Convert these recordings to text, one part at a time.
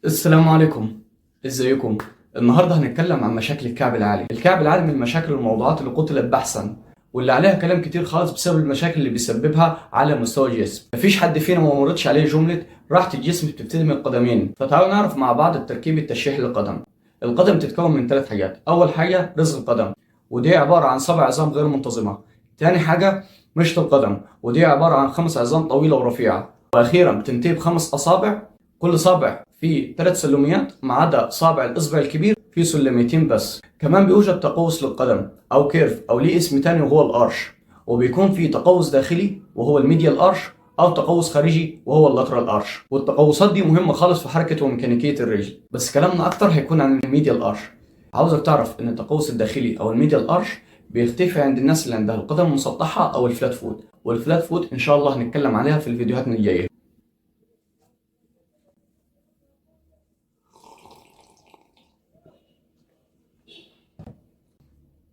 السلام عليكم، ازيكم؟ النهارده هنتكلم عن مشاكل الكعب العالي. الكعب العالي من المشاكل والموضوعات اللي قتلت بحثا واللي عليها كلام كتير خالص بسبب المشاكل اللي بيسببها على مستوى الجسم. مفيش حد فينا ما مرتش عليه جملة راحة الجسم بتبتدي من القدمين. فتعالوا نعرف مع بعض التركيب التشريحي للقدم. القدم تتكون من 3 حاجات. اول حاجة رزق القدم، ودي عبارة عن 7 عظام غير منتظمة. تاني حاجة مشط القدم، ودي عبارة عن 5 عظام طويلة ورفيعه. واخيرا بتنتهي ب5 اصابع، كل صابع فيه 3 سلميات ما عدا صابع الاصبع الكبير فيه سلميتين بس. كمان بيوجد تقوس للقدم او curve او ليه اسم تاني وهو ال arch، وبيكون فيه تقوس داخلي وهو ال medial arch او تقوس خارجي وهو ال lateral arch. والتقوسات دي مهمة خالص في حركة وميكانيكيه الرجل، بس كلامنا اكتر هيكون عن ال medial arch. عاوزك تعرف ان التقوس الداخلي او ال medial arch بيختفي عند الناس اللي عندها القدم المسطحه او ال flat foot، وال flat foot ان شاء الله هنتكلم عليها في الفيديوهات الجاية.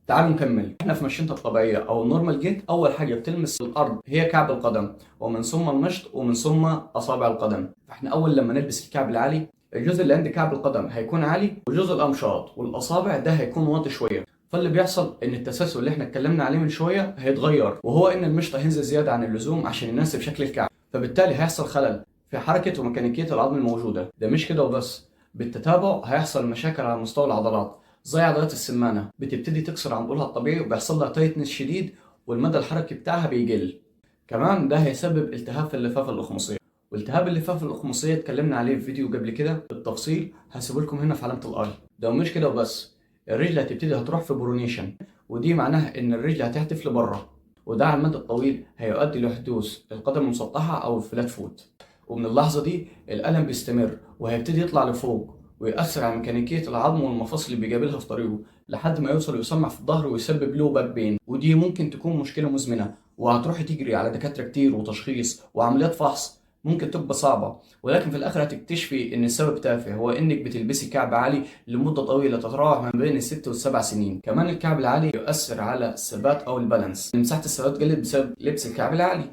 تعالوا نكمل. احنا في مشيتنا الطبيعية او ال normal gait اول حاجة بتلمس الارض هي كعب القدم، ومن ثم المشط، ومن ثم اصابع القدم. فاحنا اول لما نلبس الكعب العالي الجزء اللي عند كعب القدم هيكون عالي، وجزء الامشاط والاصابع ده هيكون واطي شوية. فاللي بيحصل ان التسلسل اللي احنا اتكلمنا عليه من شوية هيتغير، وهو ان المشط هينزل زيادة عن اللزوم عشان يناسب شكل الكعب، فبالتالي هيحصل خلل في حركة وميكانيكيه العظم الموجودة. ده مش كده وبس، بالتتابع هيحصل مشاكل على مستوى العضلات زي عضلات السمانه بتبتدي تكسر عن طولها الطبيعي وبيحصل لها tightness شديد والمدى الحركي بتاعها بيقل. كمان ده هيسبب التهاب في اللفافة الاخمصيه، والتهاب اللفافة الاخمصيه اتكلمنا عليه في فيديو قبل كده بالتفصيل، هسيبه لكم هنا في علامة ال i. ده مش كده وبس، الرجل هتبتدي هتروح في pronation، ودي معناها ان الرجل هتهتف لبره، وده على المدى الطويل هيؤدي لحدوث القدم المسطحه او ال flat foot. ومن اللحظة دي الالم بيستمر وهيبتدي يطلع لفوق ويأثر على ميكانيكية العظم والمفاصل اللي بيقابلها في طريقه لحد ما يوصل ويسمع في الظهر ويسبب low back pain، ودي ممكن تكون مشكلة مزمنة وهتروحي تجري على دكاترة كتير وتشخيص وعمليات فحص ممكن تبقى صعبة، ولكن في الآخر هتكتشفي إن السبب تافه، هو إنك بتلبسي كعب عالي لمدة طويلة تتراوح ما بين 6 و7 سنين. كمان الكعب العالي يؤثر على الثبات أو ال balance، مساحة الثبات قلت بسبب لبس الكعب العالي.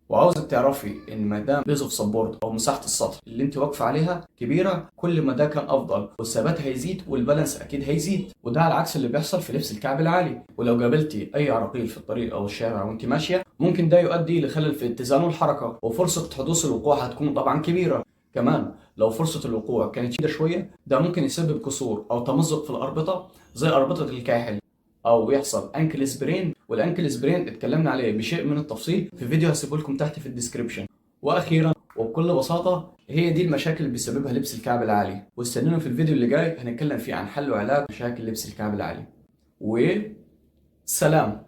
وعاوزك تعرفي ان ما دام base of support او مساحة السطح اللي انت واقفة عليها كبيرة كل ما ده كان افضل، والثبات هيزيد وال balance اكيد هيزيد، وده على عكس اللي بيحصل في لبس الكعب العالي. ولو قابلتي اي عراقيل في الطريق او الشارع وانت ماشية ممكن ده يؤدي لخلل في اتزان الحركة، وفرصه حدوث الوقوع هتكون طبعا كبيرة. كمان لو فرصة الوقوع كانت شديدة شوية ده ممكن يسبب كسور او تمزق في الاربطه زي اربطه الكاحل، او يحصل ankle sprain. وال ankle sprain اتكلمنا عليه بشيء من التفصيل في فيديو هسيبه لكم تحت في ال description. واخيرا وبكل بساطة هي دي المشاكل اللي بيسببها لبس الكعب العالي، واستنونا في الفيديو اللي جاي هنتكلم فيه عن حل وعلاج مشاكل لبس الكعب العالي. وسلام.